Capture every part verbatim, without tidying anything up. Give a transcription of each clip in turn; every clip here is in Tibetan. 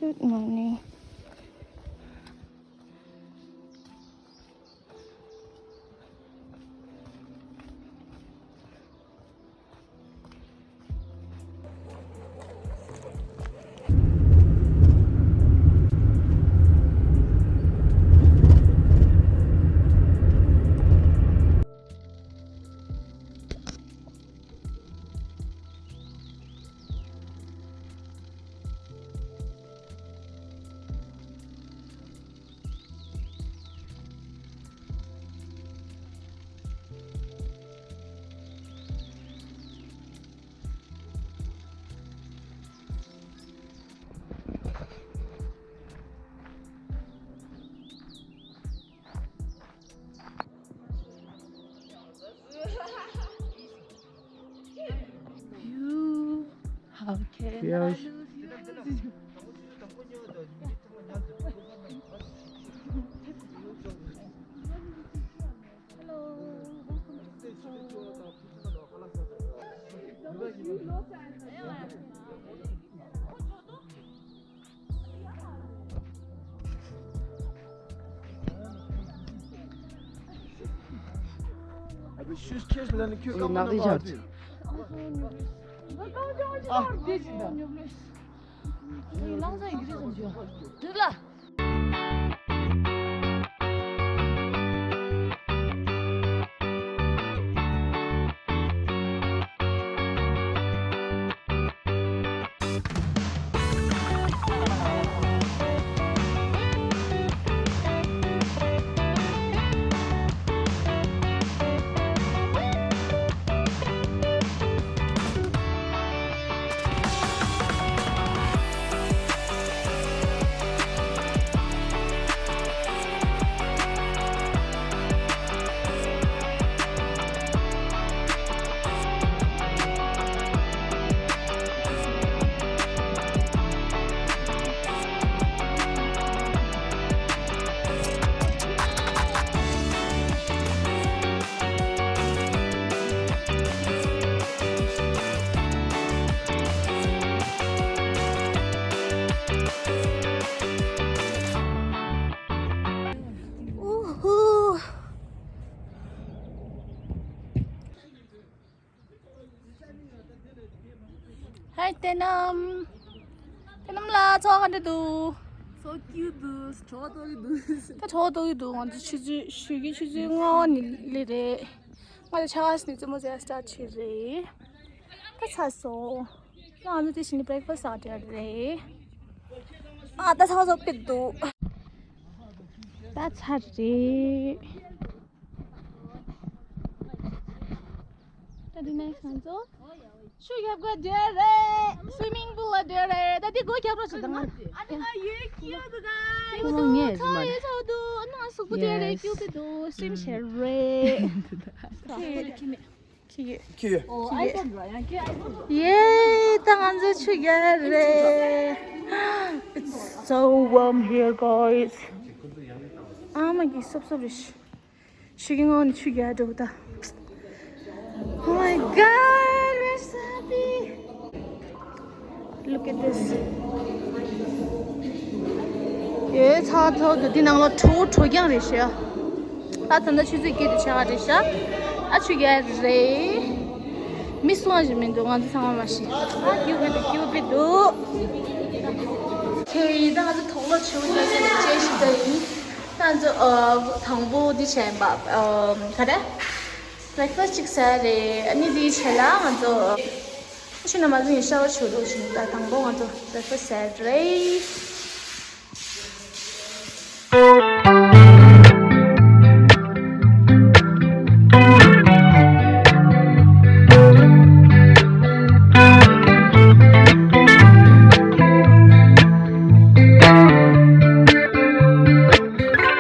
Good morning. You, how can I lose you? Hello, welcome to the show. ཧའི། དེ་ནམ། དེ་ནམ་ལ་ཚོགས་ག་འདྲ་འདུག་ཚོགས་སྐྱིད་འདུག་གྲོགས་ཏོག་གི་འདུག་ད་གྲོགས་ཏོག་གི་འདུག་ང་ཚོ་ཆུ་ཚོད་ཞོགས་ཀའི་ཆུ་ཚོད་ལྔ་པ་ནས་སླེབས་རེད། ང་ཚོ་ཆ་ག་ནས་རྩེད་མོ་རྩེ་སྟཱཊ་བྱས་རེད། ད་ཚར་སོང་། ང་ཚོ་དེ་བཞིན་བྷི་རེག་ཕ་སི་ཊི་ཟ་འགྲོ་རེད། ཨ་ད་ཚར་སོང་པི་འདུག་ད་ཚར་རེད། ད་འདི་ནས་ང་ཚོ་ཆུ་རྒྱབ་ག་འགྲོ་རེད། སུའི་མིང་པུལ་ལ་འགྲོ་རེད། ད་འདི་སྒོ་རྒྱབ་རོགས་བྱེད་དང་། ཨ་ནི་ང་ཡོད་སྐྱིད་འདུག་ག་ཁོ་ལོ་ངས་ཚ་ཡོད་ཚ་འདུག་ཨ་ནི་ང་གཟུགས་པོ་འགྲོ་རེད། Yes. སྐྱིད་པོ་འདུག་སུའིམ་བྱེད་རེད། ཁྱི་ཡོད། ཁྱི་ཡོད། ཡེ། ད་ང་ཚོ་ཆུ་རྒྱབ་རེད། It's so warm here, guys. ཨ་མ་གི་སོབ་སོབ་རེད། ཆུ་གི་ངོགས་ནས་ཆུ་རྒྱག་འགྲོ་ད། Oh my God, we're so happy. Look at this. ཡོད་ཚ་ཐོག་ཏུ་འདི་ནང་ལ་གྲོ་གྲོ་རྐྱང་རེད་ཤག་ད་ད་ལྟ་ཆུ་ཚོད་བརྒྱད་དང་ཕྱེད་ཀ་རེད་ཤག་ཨ་ཆུ་རྒྱག་རེད། མི་སུ་ཡང་ཞིག་མི་འདུག་ང་ཚོ་ཚང་མ་མ་ཤི། ཨ་སྐྱིད་པོ་འདུག་སྐྱིད་པོ་འདུག་ཁྱེད་ཡིན་ད་ང་ཚོ་དུག་ལོག་བྱེད་དགོས་ཟེར་ནས་བཅད་ཤི་ད་ཡིན། ང་ཚོ་ཨ་དང་པོ་འདི་བྱས་ཡིན་པ་ཨ་ག་རེ། བྷི་རེག་ཕ་སི་ཊི་གཅིག་ཟས་རེད། ཨ་ནི་འདི་བྱས་ལ་ང་ཚོ་ཨ་ཆུ་ན་མ་ཟིན་ཡིན་ཤ་བ་ཆུ་རོ་བཞིན་ད་དང་པོ་ང་ཚོ་བྷི་རེག་ཕ་སི་ཊི་ཟས་རེད།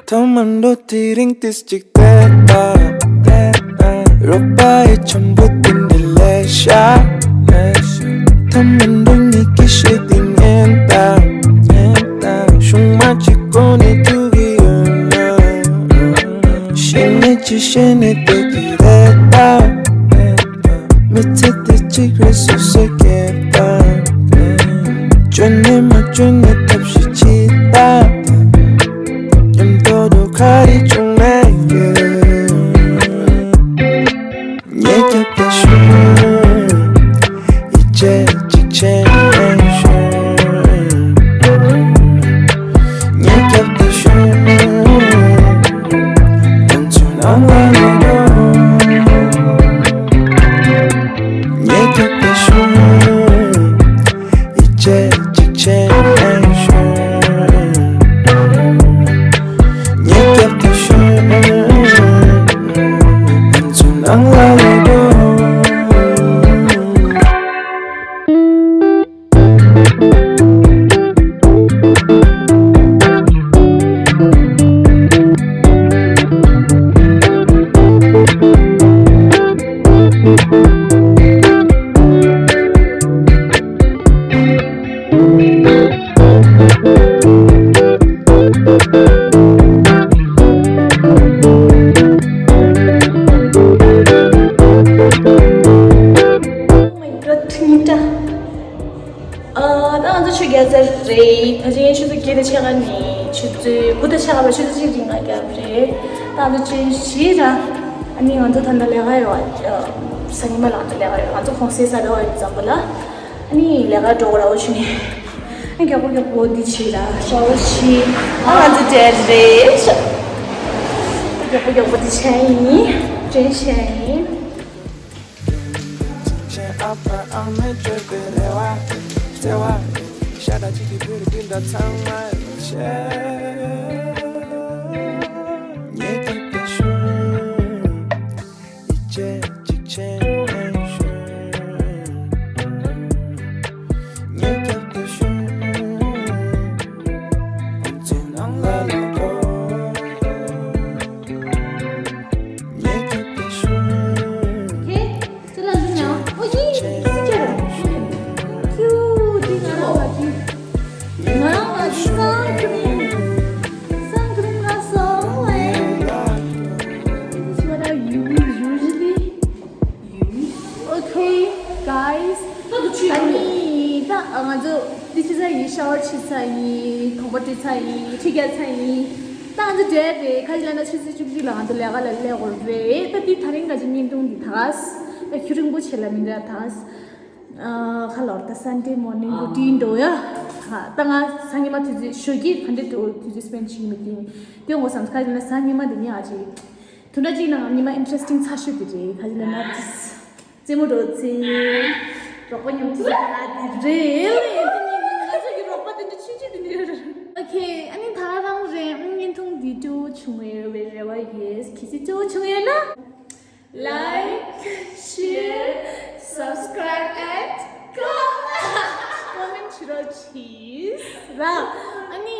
ཐོག་མར་འགྲོ་དུས་རིང་དུས་གཅིག་བསྡད་པ། རོགས་པ་ཡི་འཆམ་པོ་དེ་འདྲ་ལས་ཤ། ཐོག་མར་འགྲོ་ཉིད་ཀྱི་ཤེས་དེ་ཉན་དང་། ཉན་དང་། གཞུང་མ་གཅིག་གོ་ནས་ཐུག་གི་ཡོད་ན། ཤེས་ནས་ཅི་ཤེས་ནས་བསྡད་ཀྱི་རེད་ད། མི་ཚེ་འདི་གཅིག་རེད་སོ་སོས་སྐྱེལ་དང་། བཅོས་ནས་མ་བཅོས་ནས་ཐབས་ཤེས་ མཉམ་དུ་འགྲོ་ག་རེ་བྱུང་མེད། ངས་རྒྱབ་ཏུ་ཞོན། ཡིད་ཆེས་གཅིག་བྱས་ནས་ཞོན། ངས་རྒྱབ་ཏུ་ཞོན། ང་ཚོའི་ནང་ལ་ལོག་འགྲོ། ངས་རྒྱབ་ཏུ་ཞོན། ཡིད་ཆེས་གཅིག་བྱས་ནས་ཞོན། ངས་རྒྱབ་ཏུ་ཞོན། ང་ཚོའི་ནང་ལ་ལོག་འགྲོ། ཨ། ད་ང་ཚོ་ཆུ་རྒྱག་ཚར་རེད། ད་ཅིང་ཆུ་ཚོད་བརྒྱད་དང་ཕྱེད་ཀ་ནས་ཆུ་ཚོད་དགུ་དང་ཕྱེད་ཀ་བར་ཆུ་ཚོད་གཅིག་རིང་ལ་རྒྱབ་རེད། ད་ང་ཚོ་ཅིང་བཞི་ར། ཨ་ནི་ང་ཚོ་ད་ལྟ་ལས་ཀ་ཡོད། ཨ། སང་ཉིན་མ་ལ་ང་ཚོ་ལས་ཀ་ཡོད། ང་ཚོ་གུང་སེང་ས་ད་བ་ཡོད་ཙམ་པ་ལ། ཨ་ནི་ལས་ཀ་འགྲོ་གི་ར་འོ་ཆུ་ནས། ཨ། མགྱོགས་པོ་མགྱོགས་པོ་འདི་བྱེད་ར། ཤ་བར་བྱེད། ཨ། ང་ཚོ་བྲེལ་རེད། ཤ། མགྱོགས་པོ་མགྱོགས་པོ་འདི་བྱས་ཡིན། དྲན་བྱས་ཡིན། ཆེན་ཨ་ཕ་ཨ་མའི་སྤྲོད་པའི་རེ་བ། བརྩེ་བ། ཤ་ཁྲག་གཅིག་གི་བུ་རིགས་འདི་འདྲ་ཚང་མ་ཡོད་ཆེ། ངས་རྒྱབ་ཏུ་ཞོན། ཡིད་ཆེས་གཅིག་བྱས་ནས་ཞོན། ངས་རྒྱབ་ཏུ་ཞོན། ང་ཚོའི་ནང་ལ་ལོག་འགྲོ། ངས་རྒྱབ་ཏུ་ཞོན། ཁྱེད་ཚོ་ལ་འདུག་ན། ཨོ་ཡེ། སི་ཀེ་ར། ཁྱུ་དེ་ང་རང་ལ་དེ། ང་རང་ལ་དེ་སན་ཁི་རིམ། སན་ཁི་རིམ་ལ་སོང་བས། This is what I use usually. Okay, guys. ད་ནི་ད་ང་ཚོ་འདི་བྱེད་ས་ཡིན། ཤ་ཝར་བྱེད་ས་ཡིན། གོམ་པ་བྲུས་ས་ཡིན། ཁྲི་བརྒྱབ་ས་ཡིན། ད་ང་ཚོ་བསྡད་རེད། ཁ་ཅིག་ལ་ན་ཆུ་ཚོད་བཅུ་གཅིག་ལ་ང་ཚོ་ལས་ཀ་ལ་སླེབས་དགོས་རེད། ད་འདི་ད་རིང་ག་ཅིག་བརྙན་ཐུང་འདི་ད་ད་ཁྱུ་རིང་པོ་བྱེད་ལ་མི་འདྲ་ད། ཨ། ཁ་ལོར་ད་Sunday morning routine འགྲོ་ཡ། ད་ང་སང་ཉི་མ་དུས་ཚོད་ཞོགས་ཀྱི་ག་འདྲ་འགྲོ་དུས་ཚོད་སྤེན་བྱེད་མི་དེ་དེ་ངོ་བསམ་ཁ་ཅིག་ན་སང་ཉི་མ་འདི་ཉག་ཅིག་དུ་འདྲ་ཅིག་ན་ང་ཉི་མ་interesting ཚ་ཤོས་དེ་རེད། ཁ་ཅིག་ན་ན་རྩེད་མོ་འགྲོ་ཚེ། རོགས་པ་མཉམ་དུ་ང་དེ་རེད། ང་ཚོ་གི་རོགས་པ་དེ་འདྲ་ཆུང་ཆུང་དེ་འདྲ་རེད། Okay, ཨ་ནི་ད་རང་རེད། བརྙན་ཐུང་འདི་སྤྲོ་བོ་བྱུང་ཡོད་པའི་རེ་བ་ཡོད། གལ་སྲིད་སྤྲོ་བོ་བྱུང་ཡོད་ན། Like, share, subscribe and comment. Comment བྱེད་རོགས་གྱིས་ར། ཨ་ནི་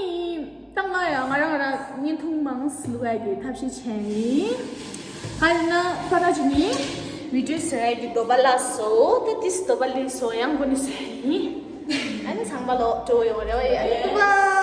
ད་ང་ཡང་ང་རང་ར་བརྙན་ཐུང་མང་ཙམ་བླུག་ཡ་གི་ཐབས་ཤེས་བྱས་ཡིན། ག་རེ་ན་ད་ད་ཅི་ནི་བི་ཌིའོ་བཟོ་ཡ་གི་འདོད་པ་ལ་སོ། ད་ཏིས་འདོད་པ་ལེན་སོ་ཡང་མགོ་ནས་བཟོ་ཡ་ཡིན། ཨ་ནི་ཚང་མ་ལོ་སྤྲོ་བོ་ཡོང་རེ་བ་ཡོད། ཨ་ནི་ཀུ་པ།